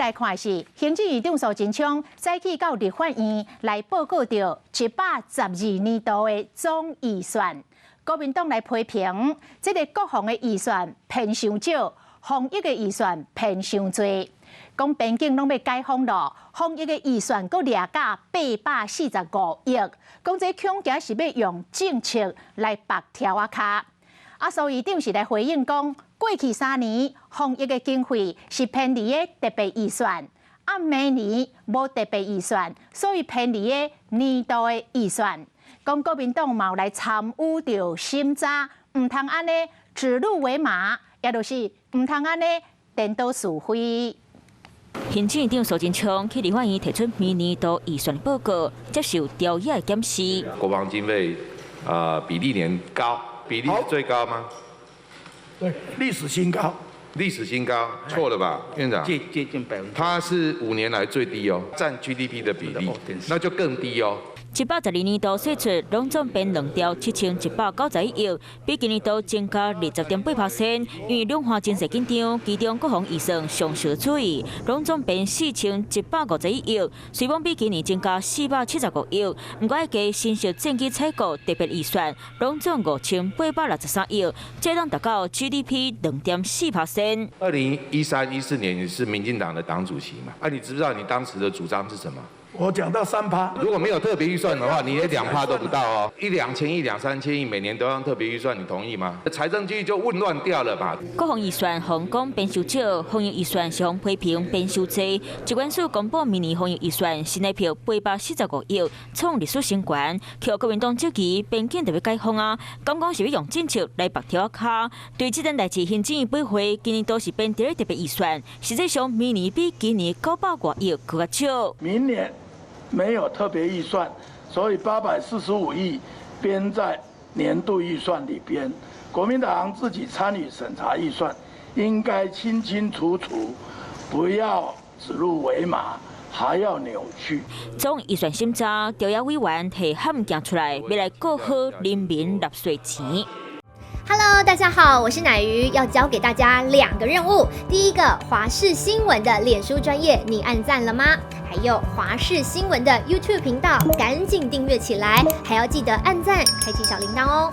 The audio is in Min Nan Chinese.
來看是行政院長蘇貞昌早起到立法院來報告著112年度的總預算，國民黨來批評這个國防的預算編傷少，防疫的預算編傷濟。講邊境攏欲解封囉，防疫的預算閣掠甲845億，講這恐驚是欲用政策來縛柱仔跤。啊，蘇院長是來回應講，過去3年防疫的經費是編佇个特別預算，啊，明年無特別預算，所以編佇个年度的預算。講國民黨嘛有來參與著審查，毋通按呢指鹿為馬，也就是毋通按呢顛倒是非。行政院長蘇貞昌去立法院提出明年度預算報告，接受朝野的檢視。國防經費啊比歷年高，比例是最高嗎？對，歷史新高。歷史新高，錯了吧，院長？接近百分之。它是5年來最低哦，佔 GDP 的比例，那就更低哦。112年度歲出攏總編2兆7191億，比今年度增加20.8%。因為兩岸情勢緊張，其中國防預算上受注意，攏總編4151億，雖罔比今年增加475億。毋過加新設戰機採購特別預算，攏總5863億，這攏達到 GDP 2.4%。 2013、14年你是民進黨的黨主席嘛？啊，你知不知道你當時的主張是什麼？我講到3趴。如果沒有特別預算的話，你連2趴都不到哦，一兩千億、兩三千億，每年都要特別預算，你同意嗎？財政紀律就混亂掉了吧？國防預算予人講編傷少，防疫預算是予人批評編傷濟。疾管署公布明年防疫預算新台幣845億，創歷史新高。予國民黨質疑邊境就欲解封啊，敢講是欲用政策來縛柱仔跤。對這件代誌，行政院八會今年都是編佇咧特別預算，實際上明年比今年900外億閣較少。明年沒有特別預算，所以845億編在年度預算裡邊。國民黨自己參與審查預算，應該清清楚楚，不要指鹿為馬，還要扭曲。總預算審查，朝野委員提案物件出來，欲來顧好人民納稅錢。 Hello，大家好，我是乃瑜，要交給大家兩個任務。第一個，華視新聞的臉書專頁，你按讚了嗎？還有華視新聞的 YouTube 頻道，趕緊訂閱起來，還要記得按讚，開啟小鈴鐺哦。